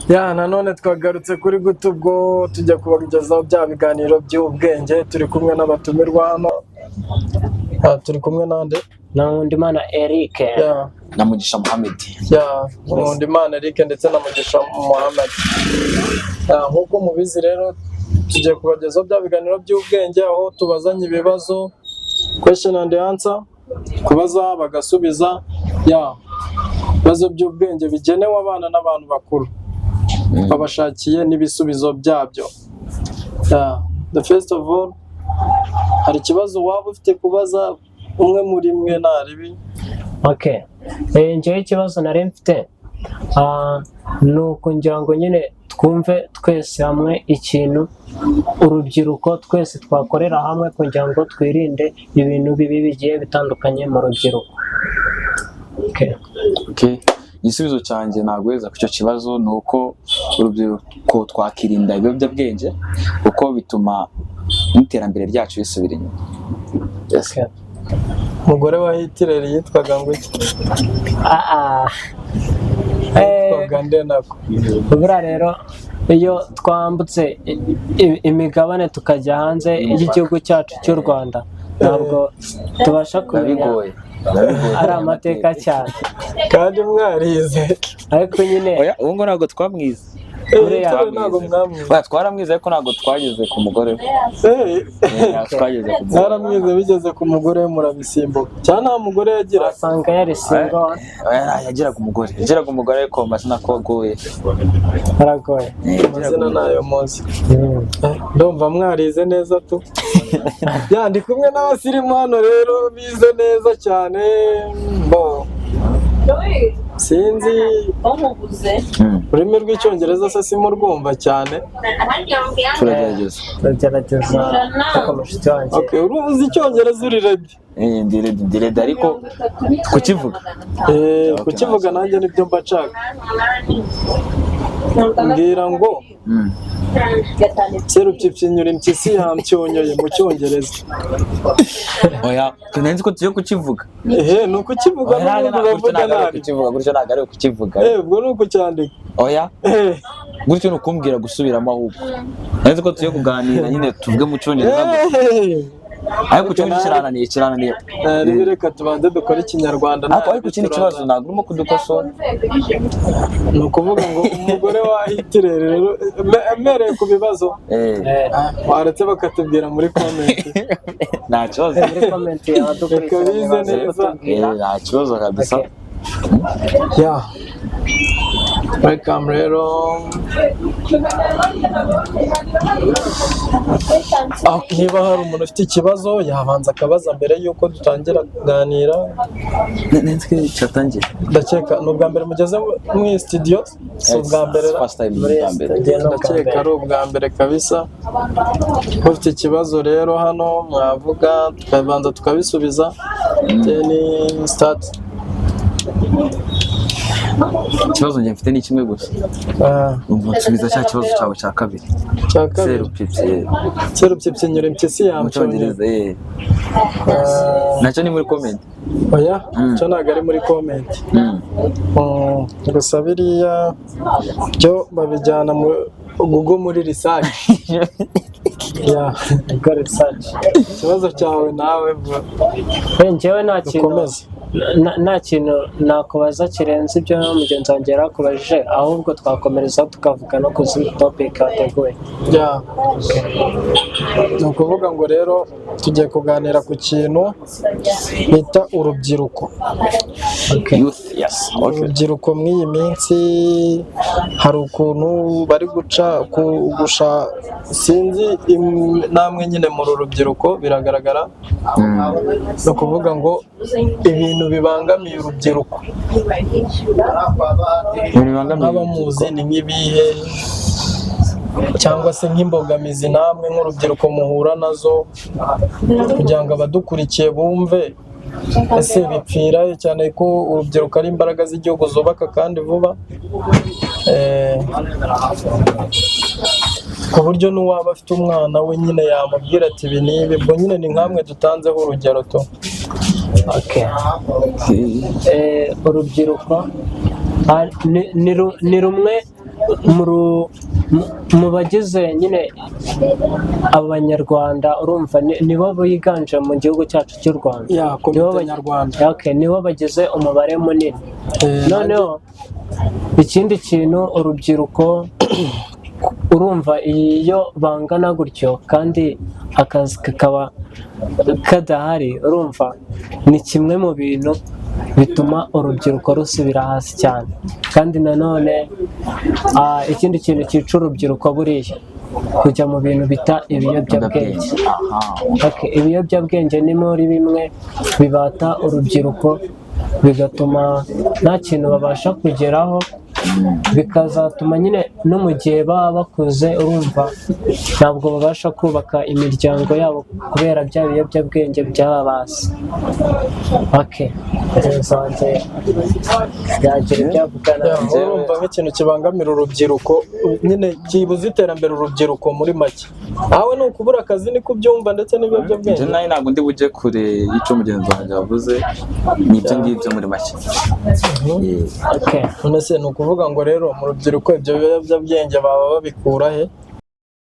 Ya, nanone twagarutse kuri gute ubwo tujya kubagezaho bya biganiro by'ubwenge. Turi kumwe n'abatumirwa hano. Turi kumwe nande? Na Nkundimana Eric. Ya. Na Mugisha Muhammed. Ya, Nkundimana Eric ndetse na Mugisha Muhammad. Ya, nk'uko mubizi rero, tugiye kubagezaho bya biganiro by'ubwenge, aho tubazanya ibibazo, question and answer, kubaza bagasubiza. Ya, ibibazo by'ubwenge bigenewe abana n'abantu bakuru, babashakiye n'ibisubizo byabyo. Ya, the first of all, hari ikibazo waba ufite kubaza umwe muri mwe naribi? Okay. Njyewe ikibazo nari mfite ni ukugira ngo nyine twumve twese hamwe ikintu urubyiruko twese twakorera hamwe kugira ngo twirinde ibintu bibi bigiye bitandukanye mu rubyiruko. Okay. Okay. Igisubizo cyanjye naguheza ku icyo kibazo ni uko urubyiruko twakirinda ibiyobyabwenge, kuko bituma n'iterambere ryacu risubira inyuma. Yes. Okay. Umugore wa Hitler yitwaga ngo iki? Yitwaga nde nako? Buriya rero iyo twambutse imigabane tukajya hanze y'igihugu cyacu cy'u Rwanda, ntabwo tubasha Biba kumenya bigoye. Biba bigoye. ari amateka cyane. Kandi mwarize. Ariko nyine Oya, ubu ngo ntabwo twamwize. Buriya- Hitler ntabwo mwamwize? Oya, twaramwize ariko ntabwo twageze ku mugore we. Ntabwo twageze ku mugore. Mwaramwize, bigeze ku mugore we murabisimbuka, cyangwa nta mugore yagira? Wasanga yari single. Oya, yagiraga umugore. Yagiraga umugore ariko amazina ko agoye. Haragoye. Yagiraga Amazina umugore. ntayo muzi. Ndumva mwarize neza tu. Ya, ndi kumwe n'abasirimu hano rero bize neza cyane. Bo sinzi ururimi rw'Icyongereza se simurwumva cyane. Turagerageza. Turagerageza, ariko mushiki wanjye. Okay, uruzi Icyongereza, uri ready? Ndi ready, ndi ready, ariko kukivuga. Kukivuga nanjye nibyo mba nshaka. Mbwira ngo "Serupyipyinyura impyisi yampyonyoye" mu Cyongereza. Oya, nzi ko tugiye kukivuga. Ehe, ni ukukivuga. Oya, n'ubundi gutyo uravuga ntabwo ari nabi. ukukivuga, gutyo ntabwo ari ukukivuga. Ubwo ni ukucyandika. Oya, gutyo ni ukumbwira gusubiramo. Ahubwo nzi ko tugiye kuganira nyine, tuvuge mu Cyongereza gusa. Ariko Icyongereza kirananiye, kirananiye. Rero reka tubanze dukore Ikinyarwanda. Ariko ikindi kibazo, ntabwo urimo kudukosora. Ni ukuvuga ngo umugore wa Hitler rero, mpereye ku bibazo, waretse bakatubwira muri comment. Nta kibazo. Muri comment abadukurikiranye Reka bize baze neza. kutubwira. Nta kibazo kabisa. Okay. Ya, welcome rero. Niba hari umuntu ufite ikibazo yabanza akabaza mbere y'uko dutangira kuganira. Nzi ko cyatangiye. Ndakeka ni ubwa mbere mugeze mu iyi studio, si ubwa mbere ra? First time. Muri Bwa mbere. studio ni ubwa Ndakeka mbere. ari ubwa mbere kabisa. Ufite ikibazo rero hano mwavuga, tukabanza tukabisubiza, then start. Ikibazo njye mfite ni kimwe gusa. Umva, nsubiza cya kibazo cyawe cya kabiri. Cya kabiri? Serupyipyi. "Serupyipyinyura impyisi Mu yampyonyoye." Cyongereza. Nacyo ni muri comment? Oya, cyo ntabwo ari muri comment. Gusa biriya byo babijyana mu Google muri research. Ya. Google research. Ikibazo cyawe nawe bro. Njyewe nta kintu Dukomeze. Nta kintu nakubaza kirenze ibyo mugenzi wanjye yarakubajije, ahubwo twakomereza tukavuga no ku zindi topic wateguye. Ya, ni ukuvuga ngo rero tugiye kuganira ku kintu bita urubyiruko. Youth, yes, okay. Urubyiruko mw'iyi minsi hari ukuntu bari guca kugusha, sinzi namwe nyine muri urubyiruko biragaragara. Ni ukuvuga ngo ibintu bibangamiye urubyiruko, Ibintu bibangamiye nk'abamuzi, ni nk'ibihe, cyangwa se nk'imbogamizi namwe nk'urubyiruko muhura nazo, kugira ngo abadukurikiye bumve ese bipfira he, cyane ko urubyiruko ari imbaraga z'igihugu zubaka kandi vuba, ku buryo n'uwaba afite umwana we nyine yamubwira ati ibi n'ibi. Ubwo nyine ni nkamwe dutanzeho urugero tu. Okay. Urubyiruko ni rumwe mu bagize nyine Abanyarwanda, urumva nibo biganje mu gihugu cyacu cy'u Rwanda. Ya, komite Nibo nyarwanda. Okay, nibo bagize umubare munini. Noneho ikindi kintu, urubyiruko, urumva iyo bangana gutyo kandi akazi kakaba kadahari, urumva ni kimwe mu bintu bituma urubyiruko rusubira hasi cyane. Kandi nanone ikindi kintu cyica urubyiruko buriya, kujya mu bintu bita ibiyobyabwenge. Okay, ibiyobyabwenge ni muri bimwe bibata urubyiruko, bigatuma nta kintu babasha kugeraho, bikazatuma nyine no mu gihe baba bakuze, urumva ntabwo babasha kubaka imiryango yabo kubera bya biyobyabwenge byababase. Okay, mugenzi wanjye yagira ibyo avugana. Ya, urumva nk'ikintu kibangamira urubyiruko nyine, kibuza iterambere urubyiruko muri make, nawe ni ukubura akazi, niko ubyumva, ndetse n'ibiyobyabwenge? Njye nawe ntabwo ndi bujye kure y'icyo mugenzi wanjye yavuze, ni ibyo ngibyo muri make. Okay. None se ni ukuvuga ngo rero mu rubyiruko ibyo biyobyabwenge baba babikura he?